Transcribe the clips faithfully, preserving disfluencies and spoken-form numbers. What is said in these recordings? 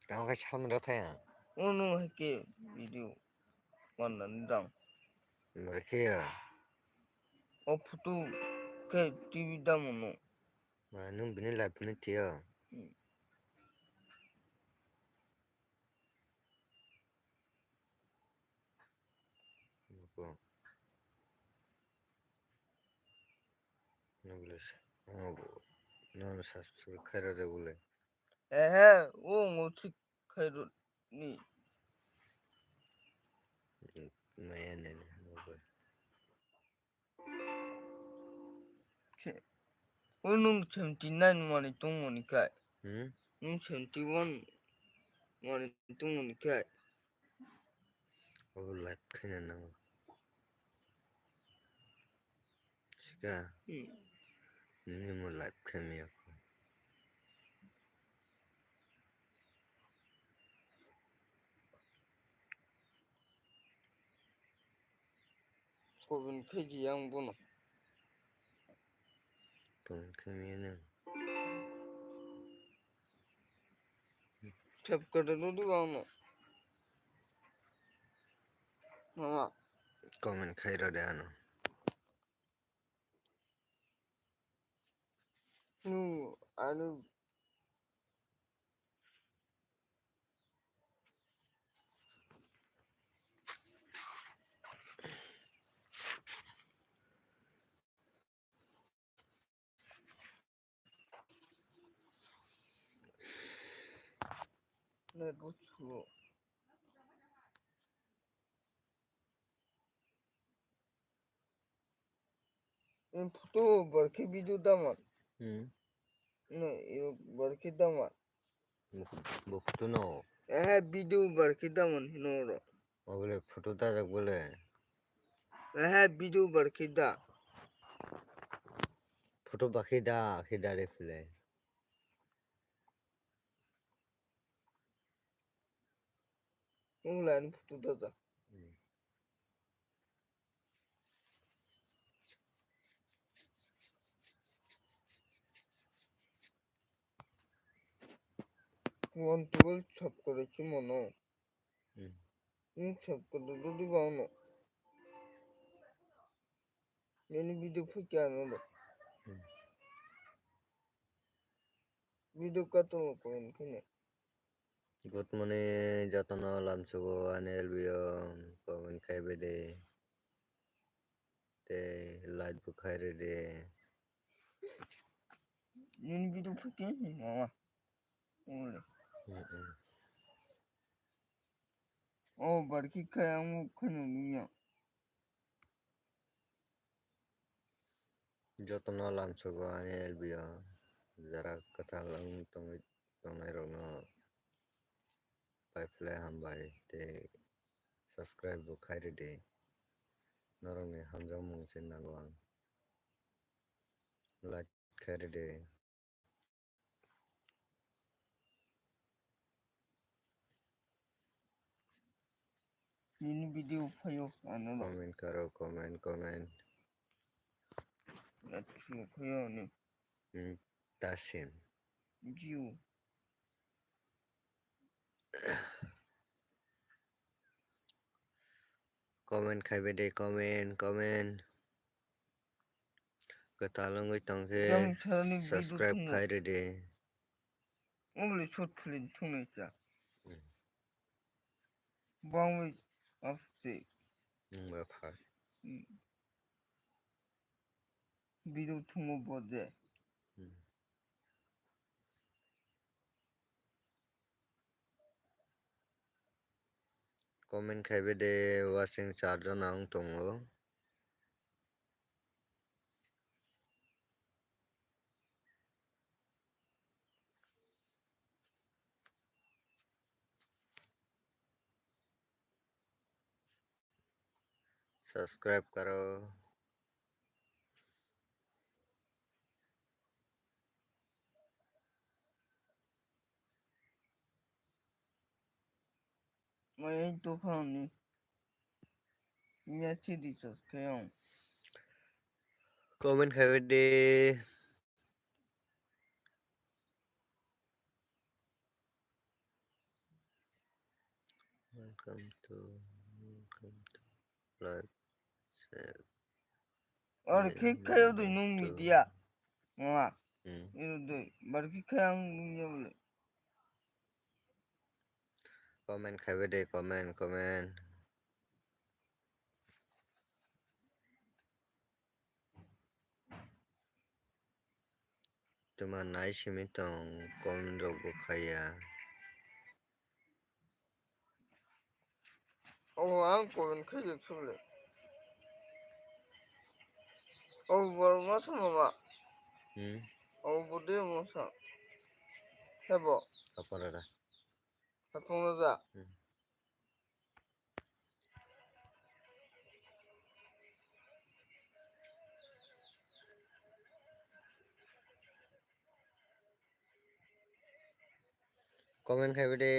Tamo khe samra thaya. Ono hai khe video mandan dang. Nore khe ya. O photo khe T V damo no. Ma nung bini live ni tiyo. Hmm. Nokle, nokle, nokle subscribe khaira de bole. Ehe, o ngo thik khairo ni. Maya ne ne, nokle. Che, o nung seventy nine mani tongmani kai. Hmm? Nung seventy one mani tongmani kai. Obo live khaina nango. Sika. Hmm. Nini mo live khaimaya ko. Comment khaidi yang bono. Comment khaimaya nang. Subscribe rwdi ba ano. Mama. Comment khai rwdi ano. Nu, ano. Network slow. Em photo barkhe video daman. Hmm. No, iro barkhe daman. Bo, bo photo no. Ehe, video barkhe daman hino ro. Obole photo dajak bole. Ehe, video barkhe da. Photo bakhe da, khe da re phile. Online photo daja. Hmm. One twelve chop kore chimo no. Hmm. Hmm, chop kore dodi ba no. Nini video photo ano do. Hmm. Video kato comment khine. Good morning, jotono lamsogo ani L B O comment khai bede. Te like bo khai rede. Nini video photo ni mama. Ole. Hmm, hmm. O barki khai ang khano niya. Jotono lamsogo ani L B O, jara kwtal wng tongwi tongnairokno paiphlai hambai tei subscribe bo khai rwdi. Norokni hamjakmung se nango ang. Like khai rwdi. Nini video phaio, ano ba. Comment karo, comment, comment. Achi phaio ni. Hmm, Tasim. Jiu. Comment khai bede, comment, comment. Kwtal wngwi tongkhe subscribe khai rwdi. Obole short film thungnai cha. Hmm. Bangwi afte. Wngba pha. Hmm. Video thungo bode. Hmm. Comment khai bede, watching char jona wng tongo. Subscribe karo. Mai to phone ni. Nya chi di chos kayong. Comment khai de. Welcome to, welcome to live chat. Or Welcome khe khayo dui nung to media. Mama. Hmm. Iru dui. Bar khe khayang nung ya bole. Comment khaibe de, comment, comment. Tuma nai simi tong, comment rok bo khaiya. Oh, ang comment khaijak sole. Oh, bor masa mama. Hmm. Oh, bode masa. Hebo. Apa rada? Apa rada? Hmm. Comment khaibe de.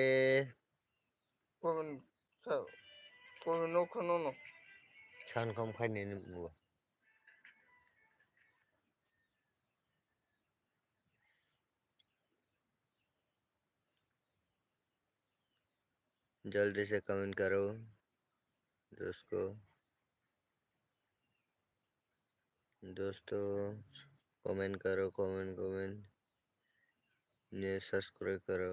Comment sa, comment no khano no. San kom khai ni mo. जल्दी से कमेंट करो दोस्त को। दोस्तों, कमेंट करो, comment, comment. ने सब्सक्राइब करो।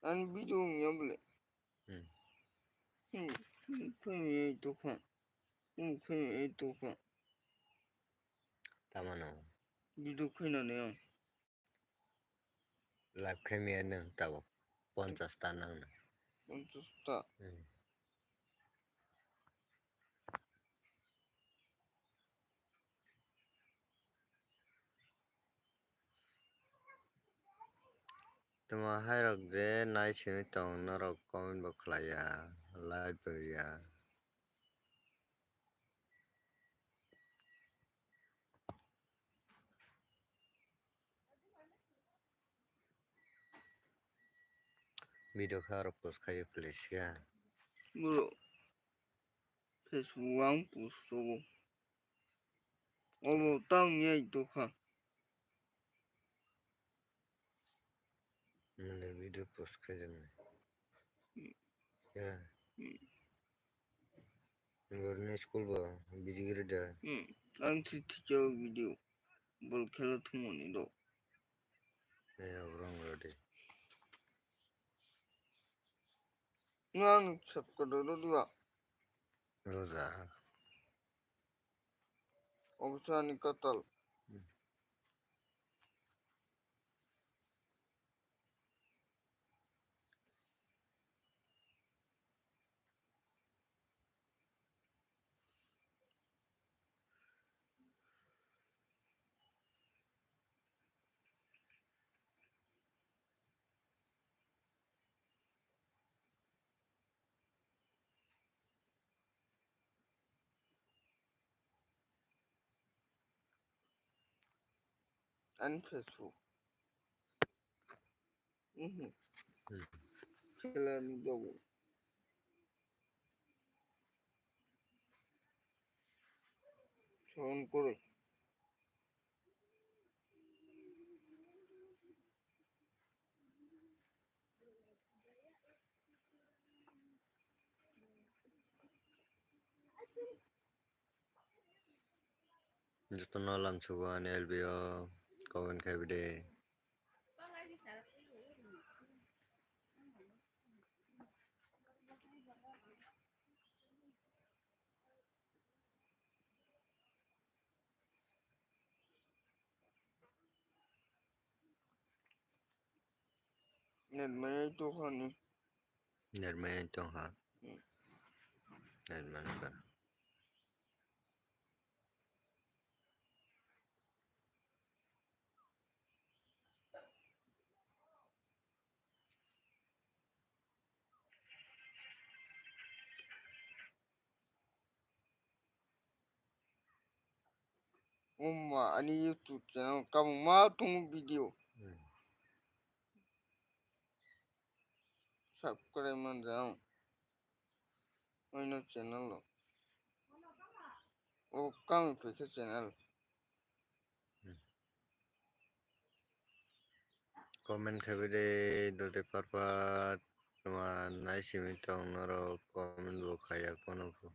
Ani video wngya bole. Hmm. Hmm, hmm, khwna ei tokha. Hmm, khwna ei tokha. Tamano. Video khwna ne ang. Live khaimaya nwng tabuk ponchash ta nangna. Ponchash ta? Hmm. Tuma hai rok je nai simi tong norok comment bo khlaiya, like bo ya. Video khe aro post khaio please ya. Bro, Facebook ang post rogo. Obo tang yai tokha. Mane video post khaijak nai. Hmm. Ya. Hmm. Borni school bo bijigiri da. Hmm. Ang si thichao video. Bol khela thumoni do. Ya, wrong rode. Nang subscribe do dia. Roja. Obsa ni katal. Hmm. Ani Facebook. Mhm. Hmm. Khela ni dogo. Sound kore. Jotono lamsugo ani L B o comment khaibide. Net maya tongkha ni. Net maya tongkha. Hmm. Net maya. Oma ani YouTube channel kabangma tongo video. Hmm. Subscribe manjak ang. Oino channel o. O kami phaikha channel. Hmm. Comment khaibai de, dode parpat toma nai simi tong norok comment bo khaiya kono pho.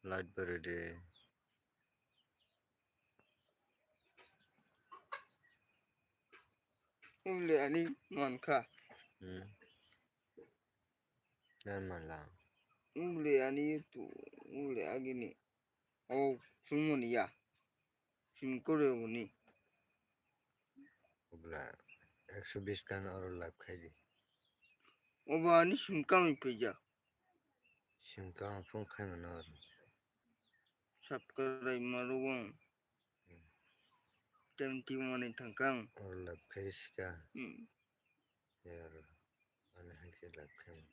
Like bo rwdi. Ule ani mankha. Hmm. Nai manla. Ule ani tu, ule agini. O sumoni ya. Sim kore boni. Obla ekso bis kan oro live khai di. Oba ani sim kami phaija. Sim kama phone khai mano oro. Subscribe ma rwgwng. Hmm. Tem ti mani thangkang. Oro live khai sika. Hmm. Yar ani hai khe live khai mano.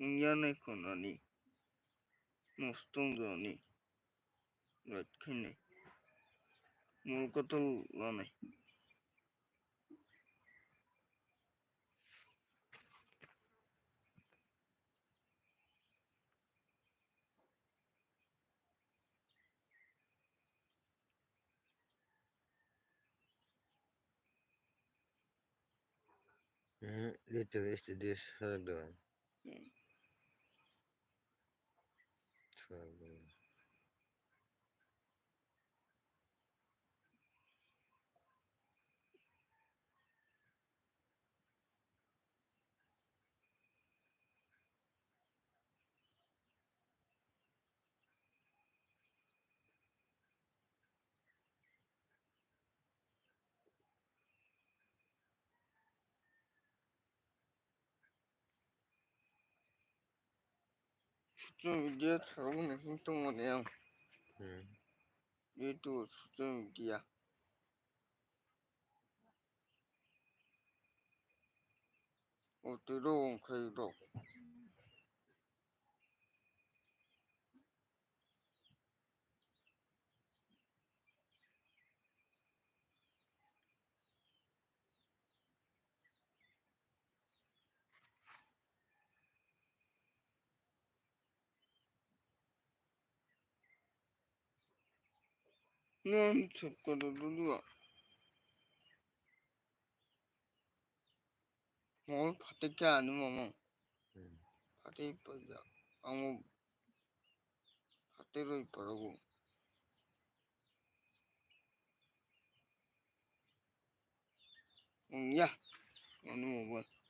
Wngya nai khonani. Mostung jani. Right khainai. Murkoto lanai. Hmm, itu, itu dia salah doang. Hmm. Salah doang. Social media tharmani hwn tongmani ang. Hmm. Itu social media. O twi rw wng khai rw. Nang chukka da dudua. Mo phatik kha ani mama. Hmm. Phatik paja. Amo phatik roi parogo. Wng ya. Ani mobile.